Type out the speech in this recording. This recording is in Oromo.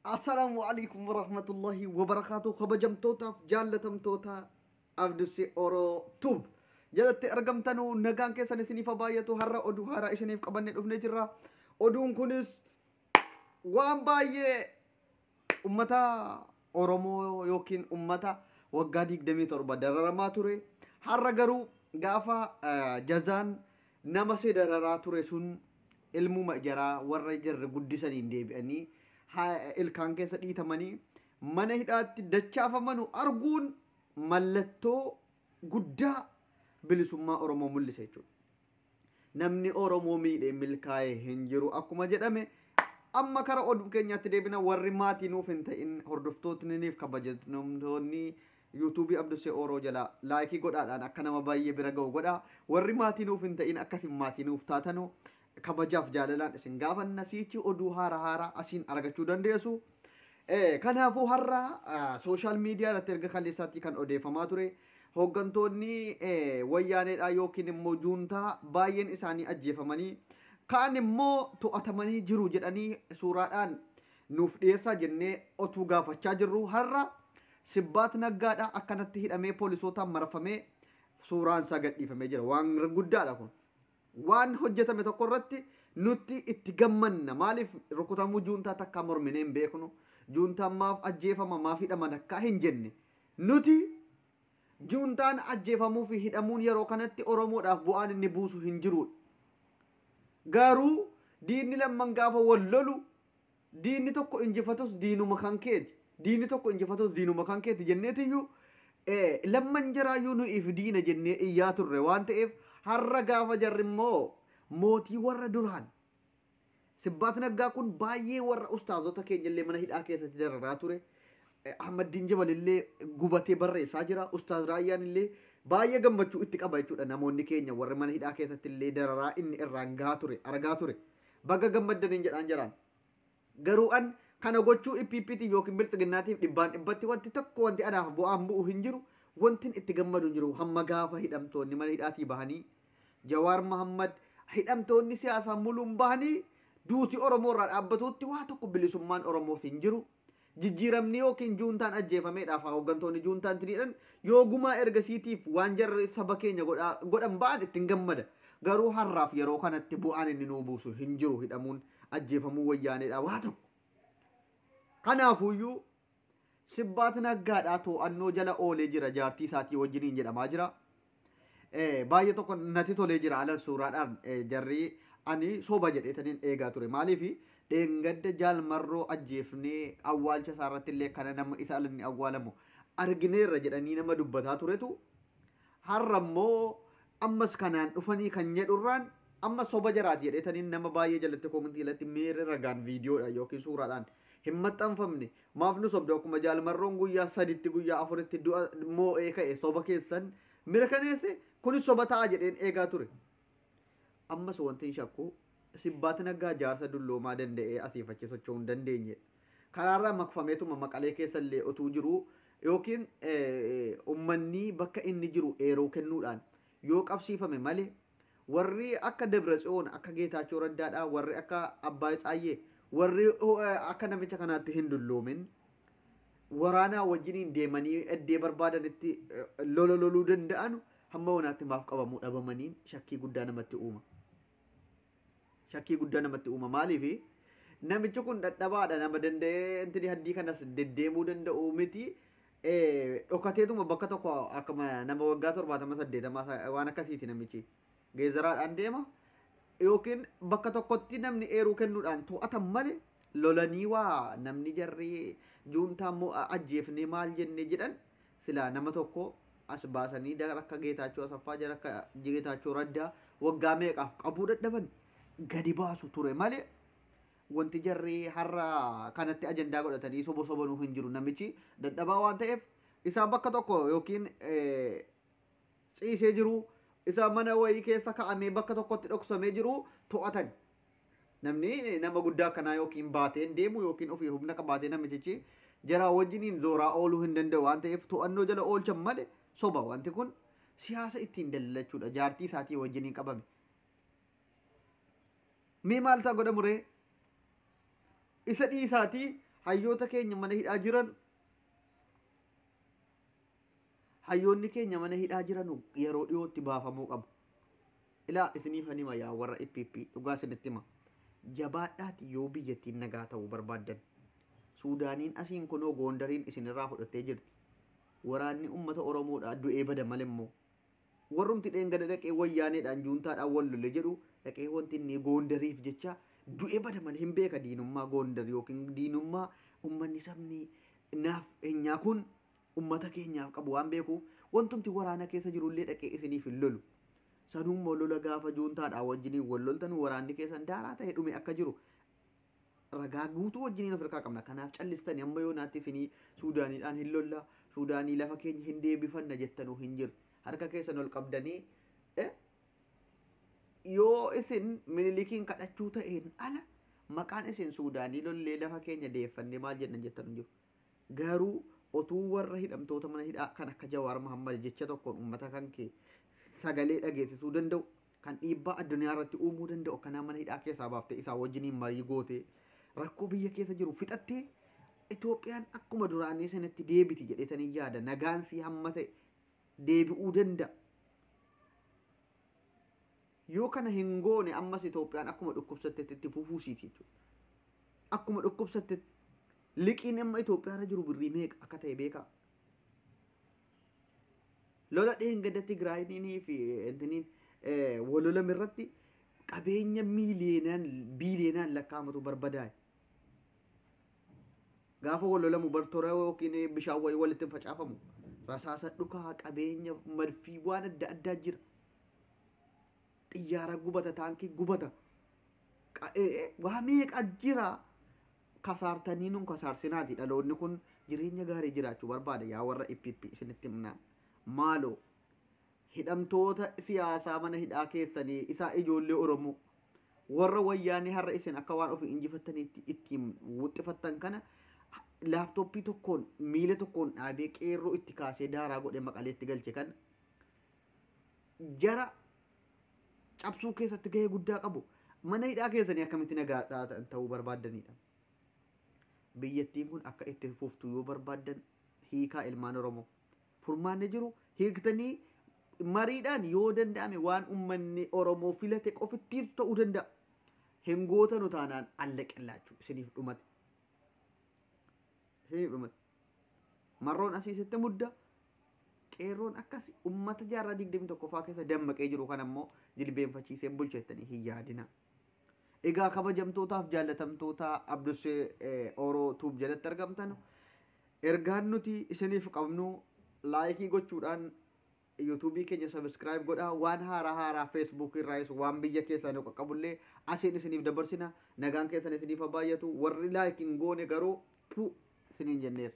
Assalaamu alaikum warahmatullahi wabarakaatu. Kabajamtootaaf jaallatamtoota Abdusee Oroo Tube jalatti argamtanuu, nagaan keessan isiniif haa baay'atu. Har'a oduu haaraa isiniif qabannee dhufnee jirra. Oduun kunis waan baay'ee ummata Oromoo yookiin ummata waggaa 27 dararamaa ture. Har'a garuu gaafa jazaan nama si dararaa ture sun ilmuma jaraa warra jarri guddisaniin deebi'anii ilkaan keessa dhiitamanii mana hidhaatti dachaafamanu arguun mallattoo guddaa bilisummaa Oromoo mul'isa jechuudha. Namni Oromoo miidhee milkaa'ee hin jiru akkuma jedhame. Amma kara oduu keenyaatti deebina. Warri maatii nuuf hin ta'in, hordoftootni kabajamtoonni yuutuubii Abdusee Oroo jala laayikii godhaadhaan akka nama baay'ee bira ga'u godhaa. Warri maatii nuuf hin ta'in akkasin maatii nuuf taatanu kabajaaf jaalalaan isin gaafanna. Siichi oduu haara haaraa asiin argachuu dandeessu. Kanaafuu har'a sooshaal miidiyaa irratti erga kaleessaatti kan odeeffamaa ture, hooggantoonni wayyaaneedha yookiin immoo juuntaa baay'een isaanii ajjeefamanii, kaan immoo to'atamanii jiru jedhanii suuraadhaan nuuf dhiyeessaa jennee otuu gaafachaa jirru, har'a Sibbaat Naggaadha akkanatti hidhamee poolisootaan marfamee suuraan isaa gadhiifamee jira. Waan guddaadha kun. Waan hojjetame tokko irratti nutti itti gammanna. Maaliif? Rukutamuu juuntaa takkaa morminee hin beeknu. Juuntaan maaf ajjeefama, maaf hidhama takkaa hin jenne. Nuti juuntaan ajjeefamuu fi hidhamuun yeroo kanatti Oromoodhaaf bu'aan inni buusu hin jirudha. Garuu diinni lamman gaafa wal lolu, diinni tokko injifatus diinuma kan keeti. Diinni tokko injifatus diinuma kan keeti jenneetiyyuu, lamman jaraayyuu nuyiif diina jennee iyyaa turre waan ta'eef, har'a gaafa jarri immoo mootii warra duraan Sibbaat Naggaa kun baay'ee warra ustaazota keenya illee mana hidhaa keessatti dararaa ture. Ahmaddiin Jabal illee gubatee barreessaa jira. Ustaaz Raayyaan illee baay'ee gammachuu itti qaba jechuudha. Namoonni keenya warri mana hidhaa keessatti illee dararaa inni irraan gahaa ture argaa ture. Baga gammaddaniin jedhaan jiraan. Garuu an kana gochuu IPPT yookiin bilxiginnaatiif dhibbaan dhibbatti wanti tokko wanti anaaf bu'aan bu'u hin jiru. Wanti itti gammadu hin jiru. Hamma gaafa hidhamtoonni mana hidhaatii bahanii, Jawaar Mahammad, hidhamtoonni siyaasaa muluun bahanii, duuti Oromoo irraa dhaabbatutti waa tokko bilisummaan Oromoos hin jiru. Jijjiiramni yookiin juuntaan ajjeefameedhaaf hooggantoonni juuntaan tiniidhan yoo gumaa ergasiitiif waan jarri saba keenya godhan ba'an ittiin gammada. Garuu har'aaf yeroo kanatti bu'aan inni nuu buusu hin jiru hidhamuun ajjeefamuu wayyaaneedha waa tokko. Kanaafuyyuu Sibbaat Naggaadhaa to'annoo jala oolee jira jaartii isaatii wajjiniin jedhamaa jira. Baay'ee tokko natti tolee jira. Ala suuraadhaan jarri ani soba jedheetaniin eegaa ture. Maaliif? Dheengadda Jaalmarroo ajjeefnee awwaalcha isaa irratti illee kana nama isa alanni awwaalamu argineerra jedhanii nama dubbataa turetu, har'a immoo ammas kanaan dhufanii kan jedhurraan amma soba jaraati jedheetaniin nama baay'ee jalatti koomentii jalatti meerre ragaan viidiyoodhaan yookiin suuraadhaan hin maxxanfamne, maaf nu sobda? Akkuma Jaalmarroon guyyaa 3tti guyyaa 4tti du'a moo'ee ka'e soba keessan mirkaneesse, kunis soba ta'a jedheen eegaa ture. Ammas wanti hin shakku, Sibbaat Naggaa jaarsa dulloomaa danda'ee asiif achi socho'uu hin dandeenye. Karaarraa maqfameetuma Maqalee keessa illee otuu jiruu yookiin ummanni bakka inni jiru eeruu kennuudhaan yoo qabsiifame malee, warri akka Dabra Tsiyoon, akka Geetaachoo Raddaadhaa, warri akka Abbaay Tsaayyee, warri akka namicha kanaatti hin dulloomin waraanaa wajjiniin deemanii eddee barbaadanitti lola loluu danda'an hamma wanaatti maaf qabamuu dhabamaniin shakkii guddaa namatti uuma. Shakkii guddaa namatti uuma. Maaliif? Namichi kun dadhabaadha, nama danda'ee intini haddii kanas deddeemuu danda'u miti. Dhokateetuma bakka tokko akkuma nama waggaa 70 80 waan akkasiiti namichi. Geezaraadhaan deema yookiin bakka tokkotti namni eeruu kennuudhaan to'atan malee, lolanii waa namni jarri juuntaa immoo ajjeefnee maal jennee jedhan silaa nama tokko as baasanii jara akka Geetaachoo Asaffaa, jara akka Geetaachoo Raddaa waggaa meeqaaf qabuu dadhaban gadi baasu ture malee, wanti jarri har'a kanatti ajandaa godhatanii soba sobanuu hin jiru. Namichi dadhabaa waan ta'eef isaa bakka tokko yookiin ciisee jiru, isa mana wayii keessa ka'amee bakka tokkotti dhoksamee jiru to'atan. Namni nama guddaa akkanaa yookiin baateen deemu yookiin ofii humna qabaatee namichichi jaraa wajjiniin zooraa ooluu hin danda'u waan ta'eef to'annoo jala oolchan malee soba. Wanti kun siyaasa ittiin daldalachuudha. Jaartii isaatii wajjiniin qabame. Mee maal ta'a godhamu ree? Isa dhiisaatii Hayyoota keenya mana hidhaa jiran, hayyoonni keenya mana hidhaa jiran yeroo dhiyootti baafamuu qabu. Ilaa, isiniif hima, yaa warra IPP, dhugaa isinitti hima. Jabaadhaati yoo biyyattiin nagaa ta'uu barbaaddan. Suudaaniin asiin kunoo Goondariin isinirraa fudhattee jirti. Waraanni uummata Oromoodhaa du'ee bada malee immoo. Warrumti dheengada dhaqee wayyaaneedhaan juuntaadhaan wal lole jedhu dhaqee wanti inni Goondariif jecha du'ee bada malee hin beeka diinummaa Goondar yookiin diinummaa uummanni sabni naaf eenyaa kun uummata keenyaaf qabu waan beekuuf wantumti waraana keessa jirullee dhaqee isiniif hin lolu. Sanuummoo lola gaafa juuntaadhaan wajjiniin wal loltan waraanni keessan daaraa ta'e dhume akka jiru ragaa guutuu wajjiniin of harkaa qabna. Kanaaf callistanii amma yoonaatti isinii Suudaaniidhaan hin lolla, Suudaanii lafa keenya hin deebifanna jettanuu hin jiru. Harka keessan ol qabdanii yoo isin Minilikiin kadhachuu ta'een ala maqaan isin Suudaanii lollee lafa keenya deeffannee maal jennan jettan hin jiru. Garuu otuu warra hidhamtoota mana hidhaa kan akka Jawaar Mahammad jecha tokkoon uummata kan kee sagalee dhageessisuu danda'u, kan dhiibbaa addunyaa irratti uumuu danda'u akkanaa mana hidhaa keessaa baaftee isaa wajjiniin marii gootee rakkoo biyya keessa jiru fixattee, Itoophiyaan akkuma duraanii sanatti deebiti jedheetanii yaada. Nagaan sii hamma ta'e deebi'uu danda'a. Yoo kana hin goone ammas Itoophiyaan akkuma dhukkubsattetti itti fufuusiiti jechuudha. Akkuma dhukkubsattetti liqiin amma Itoophiyaa irra jiru birrii meeqa akka ta'e beekaa. Lola dheengadda Tigraayinii fi intiniin walolame irratti qabeenya miiliyoonaan biiliyoonaan lakkaa'amatu barbadaa'e. Gaafa wal lolamu bartoora yookiin bishaan wayii walitti hin facaafamu. Rasaasa dhukaa, qabeenya marfii waan adda addaa jira. Xiyyaara gubata, taankii gubata. Waa meeqa jira. Kasaartanii nun kasaarsinaati, dhaloonni kun jireenya gaarii jiraachuu barbaada. Yaa warra IPP, isinitti himna. Maaloo hidhamtoota siyaasaa mana hidhaa keessanii isaa ijoollee Oromoo warra wayyaanee har'a isin akka waan ofii injifattaniitti ittiin wuxxifattan kana laaptooppii tokkoon miila tokkoon dhaabee qeerroo itti kaasee daaraa godhee Maqaleetti galche kan jara cabsuu keessatti gahee guddaa qabu mana hidhaa keessanii akkamitti nagaadhaa ta'uu barbaaddanidha. Biyyattiin kun akka itti fuftu yoo barbaaddan hiikaa ilmaan Oromoo. Furmaanni jiru hiiktanii mariidhaan yoo danda'ame waan uummanni Oromoo filate qofittiif ta'uu danda'a. Hin gootanu taanaan allaqellaachuu isiniif dhumate. Isiniif dhumate. Marroon asiisitti mudda. Qeerroon akkas uummata jaarraa 21ffaa keessa dammaqee jiru kan ammoo jilbeenfachiisee bulchettanii hin yaadina. Egaa kabajamtootaaf jaallatamtoota Abdussee Oroo Tuub jalatti argamtan, ergaan nuti isiniif qabnu like gochuudhaan yuutuubii keenya subscribe godhaa. Waan haaraa haaraa feesbuuk irraayis waan biyya keessaa nu qaqqabullee asiin isiniif dabarsina. Nagaan keessan isiniif haa baay'atu. Warri like hin goone garuu pu isiniin jenneera.